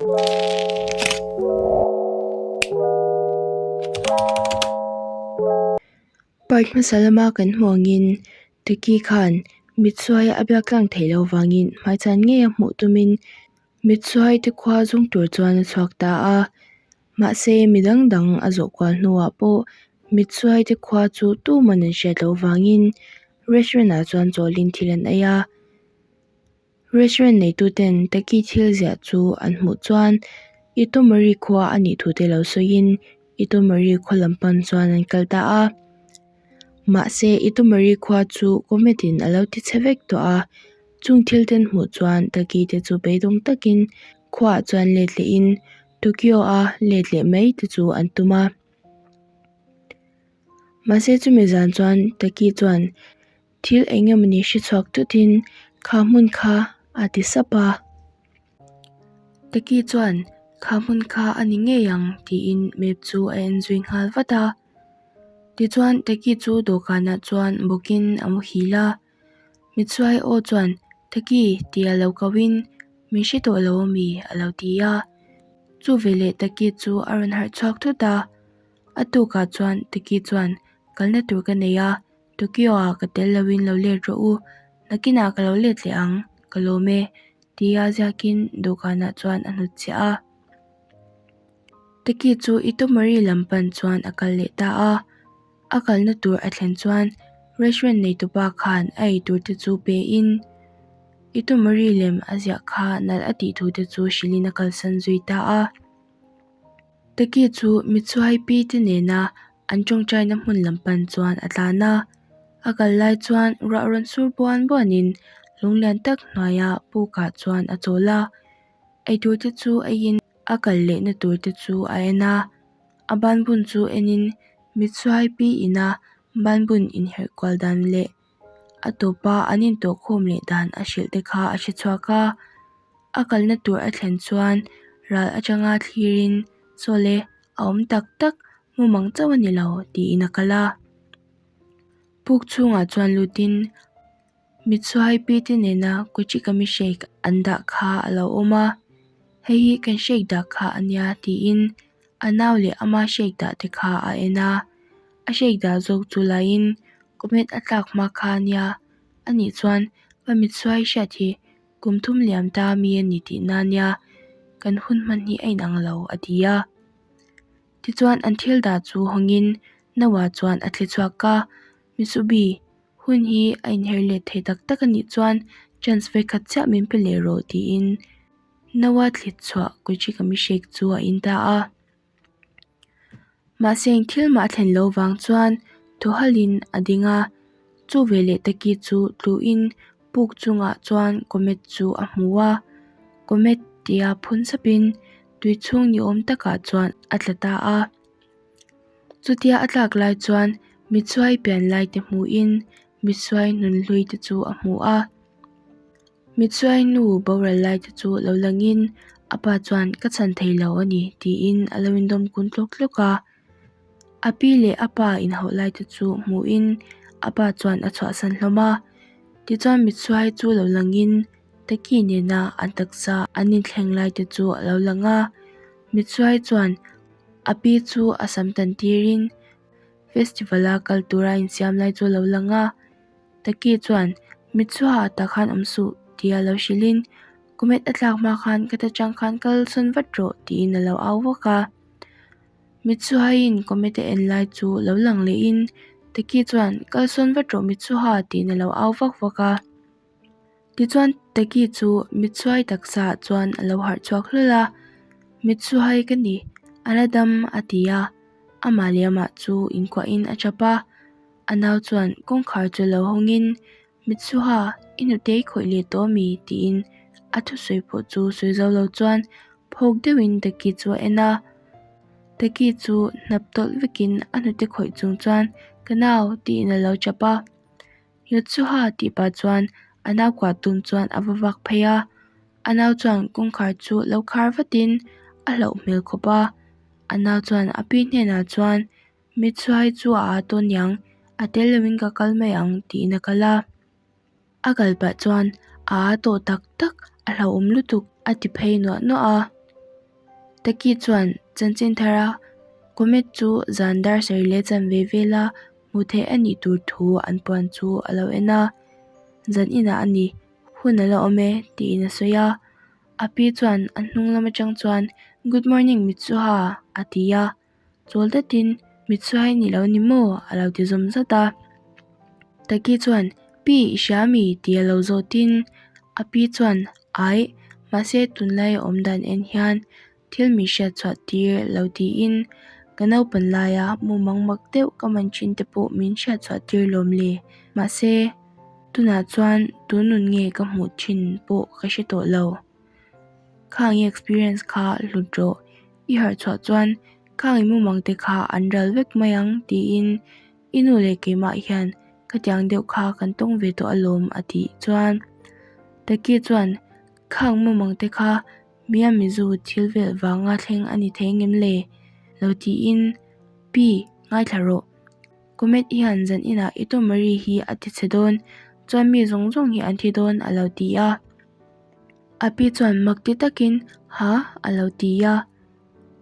Part hmasa lama kan hmuh angin Taki khan mitsuai a biak tlang theih loh vangin hmaichhan ngei a hmuh tumin mitsuai te khua zawng tur chuan a chhuak ta a mahse mi dang dang a zawh kual hnuah pawh mitsuai te khua chu tuman an hriat loh vangin restaurant ah chuan chawlin thil an ei a. Restaurant neituten Taki thil ziah chu an hmuh chuan Itomori khua a nih thute lo sawiin Itomori khaw lam pan chuan an kal ta a. Mahse Itomori khua chu comet in a lo ti chhe vek tawh a, chung thil ten hmuh chuan Taki te chu beidawng takin khuaah chuan let lehin Tokyo a let leh mai te chu an tum a. Mahse chumi zan chuan Taki chuan Thil eng emawni hre chhuak tutin kha hmun kha a ti sap a. Taki chuan kha hmun kha a ni ngei ang tiin map chu a en zui nghal vat a. Tichuan Taki chu dawhkanah chuan bawkin a muhil a. Mitsuai aw chuan Taki tia lo kohin min hre tawh lo ami a lo ti a. Chu veleh Taki chu a rawn harh chhuak thut a. A tukah chuan Taki chuan kalna tur ka nei a. Tokyo ah ka tel loin lo let rawh u, nakinah ka lo let leh ang, ka lawm e, tia ziakin dawhkanah chuan a hnut chiah a. Taki chu Itomori lam pan chuan a kal leh ta a, a kalna tur a thlen chuan restaurant neitupa khan a eitur te chu pe in Itomori lem a ziah kha nalh a tih thu te chu hrilhin a kalsan zui ta a. Taki chu Mitsuhai pi te nena an tawngtaina hmun lam pan chuan a tlan a, a kal lai chuan ruah rawn sur buan buanin lung lian tak hnuaia pukah chuan a chawl a, eitur te chu eiin a kal lehna tur te chu a en a, a banbun chu enin Mitsuhai pi ina banbun inherh kual dan leh a tawpa an intawhkhawm leh dan a hrilh te kha a hre chhuak a. A kalna tur a thlen chuan ral atanga thlirin Sawle a awm tak tak mumang chauh a ni lo tiin a kal a. Puk chhungah chuan lutin Mitsuhai pi te nena Kuchikami shake an dah kha a lo awm a, hei hi kan shake dah kha a nia tiin a nau leh ama shake dah te kha a en a. A shake dah zawk chu laiin comet a tlak hma kha a nia, anih chuan ka Mitsuhai hriat hi Kum thum liam ta mi a ni tih na nia, kan hun hman hi a inang lo, a ti a. Tichuan an thil dah chu hawngin Noah chuan a thli chhuak a, Mitsubi, hun hi a inher let thei tak tak a nih chuan chance vawikhat chiah min pe leh rawh tiin Noah thli chhuah Koichikami shake chu a in ta a. Mahse eng thil mah a thlen loh vang chuan thaw halhin a ding a, chu veleh taki chu tluin puk chungah chuan comet chu a hmu a, comet tia phun sapin tui chhung ni awm takah chuan a tla ta a. Chutia a tlak lai chuan mitsuai pian lai te hmuhin mitsuai nunhlui te chu a hmu a. Mitsuai nu boral lai te chu lo langin a pa chuan ka chhan thei lo a ni tiin a lo indawm kun tlawk tlawk a. A pi leh a pa inhauh lai te chu hmuhin a pa chuan a chhuahsan hlawm a. Tichuan Mitsuai chu lo langin Taki nena an taksa an inthleng lai te chu a lo lang a. Mitsuai chuan a pi chu a sam tan tirin festival a kal tura insiam lai chu a lo lang a. Taki chuan, Mitsuha tah khan awm suh, tia lo hrilhin, Comet a tlak hma khan ka ta chang khan kal sawn vat rawh, tiin a lo au vak a. Mitsuhaiin Comet a en lai chu lo lang lehin, Taki chuan, Kal sawn vat rawh Mitsuha, tiin a lo au vak vak a. Tichuan Taki chu Mitsuhai taksaah chuan a lo harh chhuak hlawl a, Mitsuhai ka ni, a la dam, a ti a. Amah leh amah chu inkuahin a tap a. A nau chuan kawngkhar chu lo hawngin, Mitsuha, i hnute i khawih leh tawh ami? tiin a thusawi pawh chu sawi zo lo chuan phawk deuhin Taki chu a en a. Taki chu hnap tawlh vekin a hnute khawih chung chuan, Ka nau, tiin a lo chap a. Mitsuha tih pah chuan a nau kuah tum chuan a va vak phei a. A nau chuan kawngkhar chu lo khar vatin a hlauh hmel khawp a. A nau chuan a pi hnenah chuan, Mitsuhai chu a â tawn niang, a tel loin ka kal mai ang tiin a kal a. A kal pah chuan a â tawh tak tak, a hlauhawm lutuk a ti phei nuah nuah a. Taki chuan chanchin thara comet chu zan dar sarih leh chanve vela hmuh theih a nih tur thu an puan chu a lo en a, zan inah a ni, hun a la awm e tiin a sawi a. A pi chuan a hnung lam atang chuan Good morning Mitsuha a ti a, chawl datin Mitsuha i ni lo ni maw a lo ti zawm zat a. Taki chuan Pi i hria mi tih a lo zawtin a pi chuan Aih, mahse tunlai a awm dan en hian thil min hriat chhuah tir lo tiin ka naupan laia mumang mak deuh ka man thin te pawh min hriat chhuah tir lawm le. Mahse, tunah chuan tun nun nge ka hmuh thin pawh ka hre tawh lo. Khang i experience kha hlut rawh, i harh chhuah chuan khang i mumang te kha an ral vek mai ang tiin i nu leh keimah hian khatiang deuh kha kan tawng ve tawh alawm a tih chuan Taki chuan khang mumang te kha Miamizu thil vel vanga thleng a ni thei ngem le? Lo tiin, Pi, ngaithla rawh. Comet hian zan inah i Tomari hi a ti chhe dawn, chuan mi zawng zawng hi an thi dawn a lo ti a. A pi chuan mak ti takin, Ha? a lo ti a.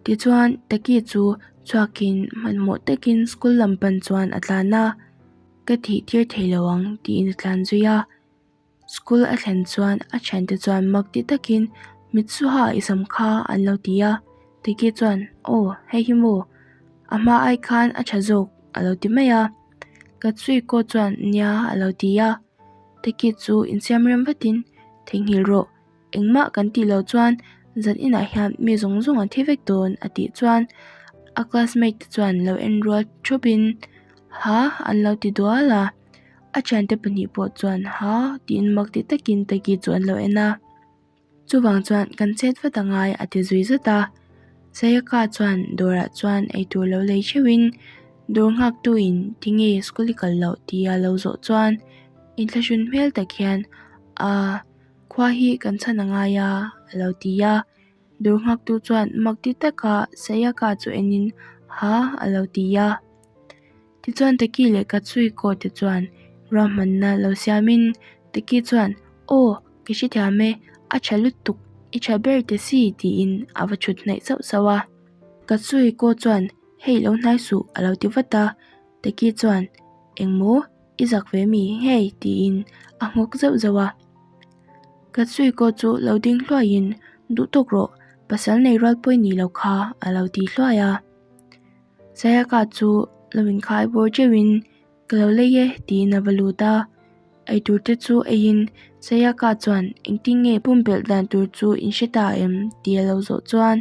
Tichuan, Taki chu chhuakin hmanhmawh takin school lam pan chuan a tlan a, Ka thih tir thei lo ang tiin a tlan zui a. School a thlen chuan a thiante chuan mak ti takin Mitsuha i sam kha an lo ti a, Tiki chuan Aw, hei hi maw? A hma ai khan a tha zawk a lo ti mai a. Katsuiko chuan Nia a lo ti a, Tiki chu insiam rem vatin Theihnghilh rawh, engmah kan tih loh chuan zan inah hian mi zawng zawng an thi vek dawn a tih chuan a classmate te chuan lo en rual thupin Ha an lo ti dual a. A thiante pahnih pawh chuan ha tiin mak ti takin Taki chu an lo en a. Chuvang chuan kan chet vat a ngai a ti zui zat a. Sayaka chuan dawrah chuan eitur lo lei theuhin dawr nghaktuin tinge school i kal loh tia lo zawh chuan inthlahrun hmel tak hian aa khua hi kan chhan a ngai a a lo ti a. Dawr nghaktu chuan mak ti taka Sayaka chu enin ha a lo ti a. Tichuan Taki leh Katsuiko te chuan ruahmanna lo siamin Taki chuan Aw, ka hrethiam e, a tha lutuk, i tha ber te si tiin a va thut hnaih sauh sauh a. Katsuiko chuan Hei lo hnai suh a lo ti vat a, Taki chuan Engmaw, i zak ve mi hei tiin a nghawk zauh zauh a. Katsuiko chu lo ding hluaiin Duh tawk rawh, pasal nei rual pawi ni lo kha a lo ti hluai a. Sayaka chu lo inkhai bawr teuhin ka lo lei e tiin a va lut a, eitur te chu eiin Sayaka chuan engtin nge pumpelh dan tur chu in hre ta em tih a lo zawh chuan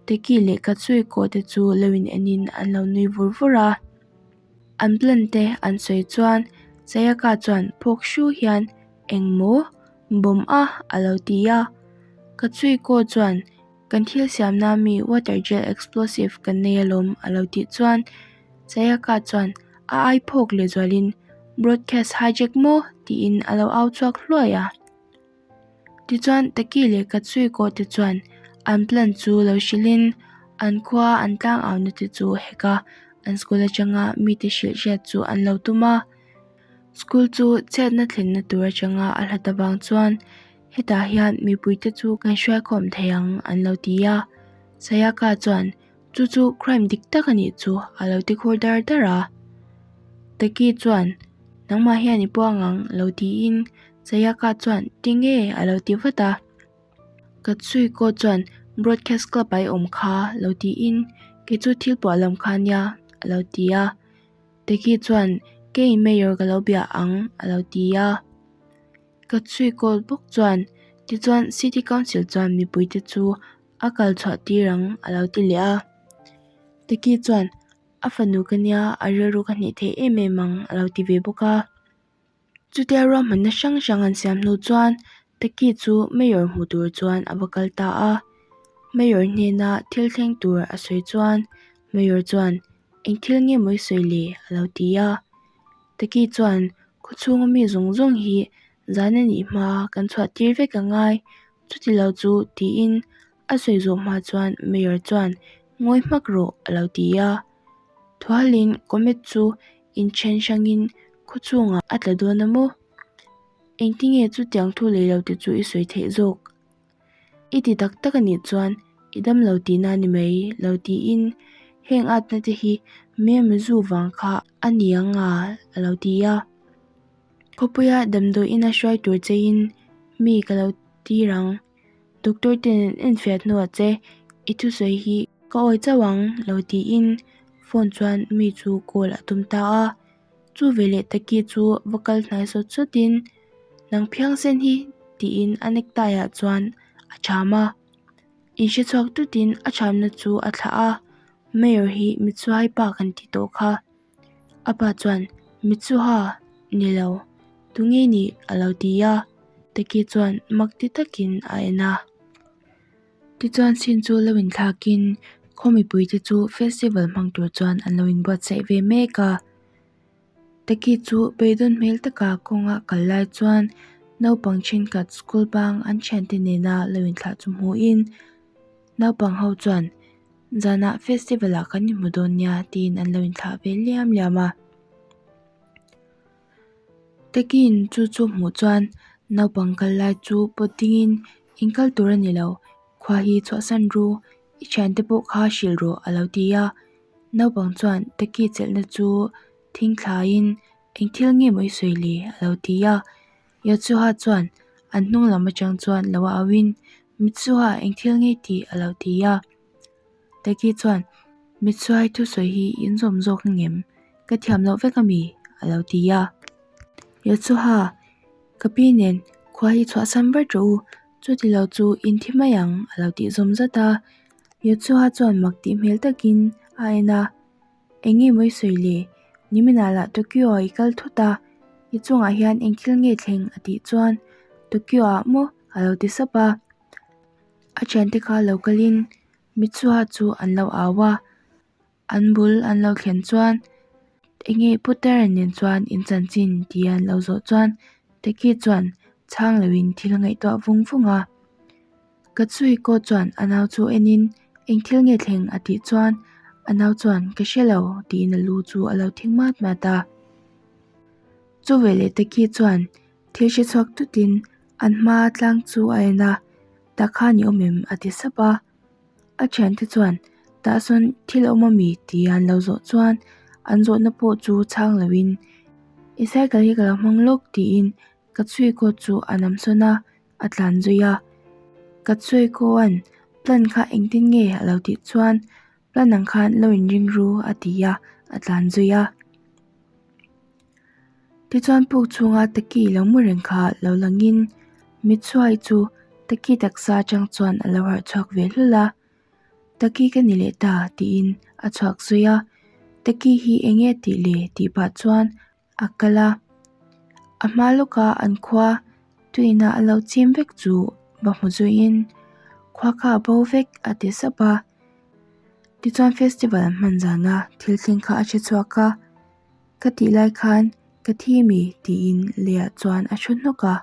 Teki leh Katsuiko te chu lo in enin an lo nui vur vur a. An plan te an sawi chuan Sayaka chuan phawk hru hian engmaw bawm a a lo ti a, Katsuiko chuan Kan thil siamna mi water gel explosive kan nei alawm a lo tih chuan Sayaka chuan a ai phawk leh zualin Broadcast hijack maw? tiin a lo au chhuak hluai a. Tichuan Taki leh Katsuiko te chuan an plan chu lo hrilhin an khua an tlang auna te chu hek a, an school atanga mite hrilh hriat chu an lo tum a. School chu chhiatna thlenna tur atanga a hlat avang chuan Hetah hian mipuite chu kan hruaikhawm thei ang an lo ti a. Sayaka chuan chu chu crime dik tak a nih chu a lo ti khur dar dar a. Taki chuan nangmah hian i puang ang lo tiin Sayaka chuan tinge a lo ti vat a. Katsuiko chuan broadcast club ah i awm kha lo tiin kei chu thil puah lam kha nia a lo ti a. Taki chuan kei mayor ka lo bia ang a lo ti a. Ka chhui kawl bawk chuan tichuan city council chuan mipuite chu a kal chhuah tir ang a lo ti leh a. Taki chuan a fanu ka nia a rilru ka hneh thei em em ang a lo ti ve bawk a. Chutia ruahmanna hrang hrang an siam hnu chuan Taki chu mayor hmu tur chuan a va kal ta a. Mayor hnena thil thleng tur a sawi chuan mayor chuan eng thil nge maw i sawi le a lo ti a. Taki chuan khawchhunga mi zawng zawng hi zan a nih hma kan chhuah tir vek a ngai, chuti lo chu tiin a sawi zawh hma chuan Mayor chuan ngawi hmak rawh a lo ti a. Thualin comet chu inthen hrangin khawchhungah a tla dawn a maw? Engtinge chutiang thu lei lo te chu i sawi theih zawk? I ti tak tak a nih chuan I dam lo tihna a ni mai lo tiin heng atna te hi Memizu vang kha a ni ang a a lo ti a. Khawpuia damdawi ina hruai tur chein mi ka lo tir ang. Doctor ten an enfiah hnuah che i thusawi hi ka awi chauh ang lo tiin phone chuan mi chu call a tum ta a. Chu veleh Taki chu va kal hnai sawt sawtin Nang phiangsen hi tiin a necktie ah chuan a cham a. Inhre chhuak tutin a chhamna chu a thlah a, Mayor hi Mitsuhai pa kan ti tawh kha. A pa chuan, Mitsuha, ni lo, tunge nih? a lo ti a, Taki chuan mak ti takin a en a. Tichuan sin chu lo inthlakin khaw mipuite chu festival hmang tur chuan an lo inbuatsaih ve mek a. Taki chu beidawn hmel taka kawnga kal lai chuan naupang thenkhat school bang an thiante nena lo inthlah chu hmuhin naupang ho chuan zanah festival ah kan inhmu dawn nia tiin an lo inthlah ve liam liam a. Taki'n chu chu hmuh chuan naupang kal lai chu pawt dingin in kal tur a ni lo, khua hi chhuahsan ru, i thiante pawh kha hrilh rawh a lo ti a. Naupang chuan Taki chelhna chu thing thlaiin eng thil nge maw i sawi le a lo ti a. Yotsuha chuan an hnung lam atang chuan lo auin Mitsuha eng thil nge tih a lo ti a. Taki chuan Mitsuhai thusawi hi in zawm zawk ngem ka thiam loh vek ami a lo ti a. Yotsuha ka pi nen khua hi chhuahsan vat rawh u chuti lo chu in thi mai ang a lo tih zawm zat a. Yotsuha chuan mak tih hmel takin a en a, Eng nge maw i sawi le? Niminah lah Tokyo ah i kal thut a, i chungah hian eng thil nge thleng? a tih chuan Tokyo ah maw? a lo ti sap a. A thiante kha lo kalin Mitsuha chu an lo au a, an bul an lo thlen chuan Eng nge Putar nen chuan in chanchin? tia an lo zawh chuan Taki chuan chhang loin thil ngaihtuah vung vung a. Katsuhiko chuan a nau chu enin eng thil nge thleng a tih chuan a nau chuan ka hre lo tiin a lu chu a lo thing mat mat a. Chu veleh Taki chuan thil hre chhuak tutin an hma tlang chu a en a, tah khan i awm em a ti sap a. A thiante chuan tah sawn thil a awm ami tia an lo zawh chuan an zawhna pawh chu chhang loin i cycle hi ka lo hmang lawk tiin Katsuhiko chu a nam sawn a. a tlan zui a. Katsuhiko-a'n plan kha engtin nge a lo tih chuan plan ang khan lo inring ru a ti a, a tlan zui a. Tichuan puk chhunga Taki lo mu reng kha lo langin Mitsuhai chu Taki taksa atang chuan a lo harh chhuak ve hlul a. Taki ka ni leh ta tiin a chhuak zui a. Taki hi eng nge tih le tih pah chuan a kal a, a hma lawka an khua tuina a lo chim vek chu va hmu zuiin khua kha a bo vek a ti sap a. Tichuan festival an hman zana thil thleng kha a hre chhuak a, ka tih lai khan ka thi mi tiin leiah chuan a thu hnawk a.